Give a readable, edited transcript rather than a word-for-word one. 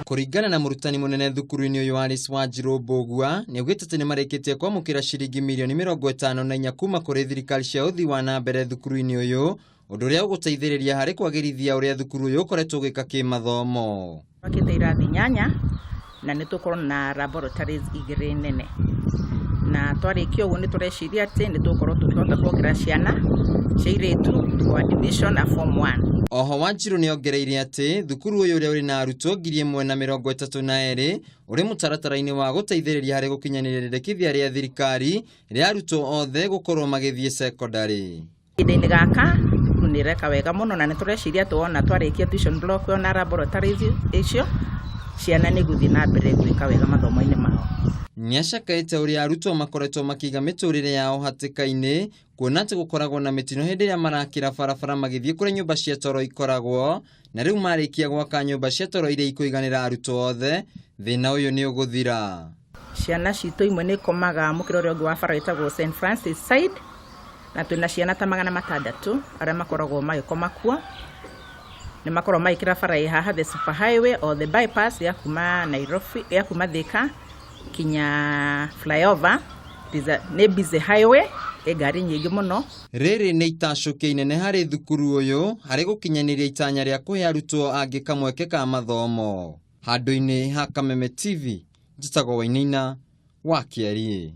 Kũringana na mũrutani mũnene thukuru-inĩ ũyũ Alice Wanjirũ Mbũgua, nĩaugĩte atĩ nĩmarĩkĩtie kwamũkĩra ciringi mirioni 54 kuma kũrĩ thirikari cia ũthii wa na mbere thukuru-inĩ ũyũ, ũndũ ũrĩa ũgũteithĩrĩria harĩ kwagĩrithia ũrĩa thukuru ũyũ ũkoretwo ũgĩka kĩmathomo. Twakĩte irathi 8 na nĩ tũkorwo na laboratories 2 nene, na twarĩkia ũguo nĩ tũreciria atĩ nĩ tũgũkorwo tũkĩhota kuongerera ciana cia airĩtu kwa admission na form 1. Oho Wanjirũ nĩ ongereire atĩ thukuru ũyũ ũrĩa ũrĩ na arutwo 1,032 ũrĩ mũtaratara-inĩ wa gũteithĩrĩria harĩ gũkinyanĩria rĩendekithia rĩa thirikari rĩa arutwo othe gũkorwo magĩthiĩ cekondarĩ. Ihinda-inĩ gaka thukuru nĩ ĩreka wega mũno na nĩ tũreciria atĩ wona twarĩkia tuition block ĩyo na laboratories icio, ciana nĩ igũthiĩ na mbere gwĩka wega mathomo-inĩ mao. Nĩacakaĩte ũrĩa arutwo makoretwo makĩiga mĩtũrĩre yao hatĩka-inĩ, kuona atĩ gũkoragwo na mĩtino hĩndĩ ĩrĩa marakĩra barabara magĩthiĩ kũrĩa nyũmba cia toro ikoragwo, na rĩu marĩkia gwaka nyũmba cia toro iria ikũiganĩra arutwo othe, thĩna ũyũ nĩ ũgũthira. Ciana citũ imwe nĩ ikomaga mũkĩra ũrĩa ũngĩ wa bara wĩtagwo St Francis side, na twĩna ciana ta 600 arĩa makoragwo magĩkoma kuo. Nĩ makoragwo magĩkĩra bara ĩ haha the super highway or the bypass ya kuma Nairobi, ya kuma Thika kinya flyover. Nĩ busy highway, ĩ ngari nyingĩ mũno. Rĩrĩ nĩ itacũkia inene harĩ thukuru ũyũ harĩ gũkinyanĩria itanya rĩa kũhe arutwo angĩ kamweke ka mathomo. Handũ-inĩ ha Kameme TV, njĩtagwo Wainaina wa Kĩariĩ.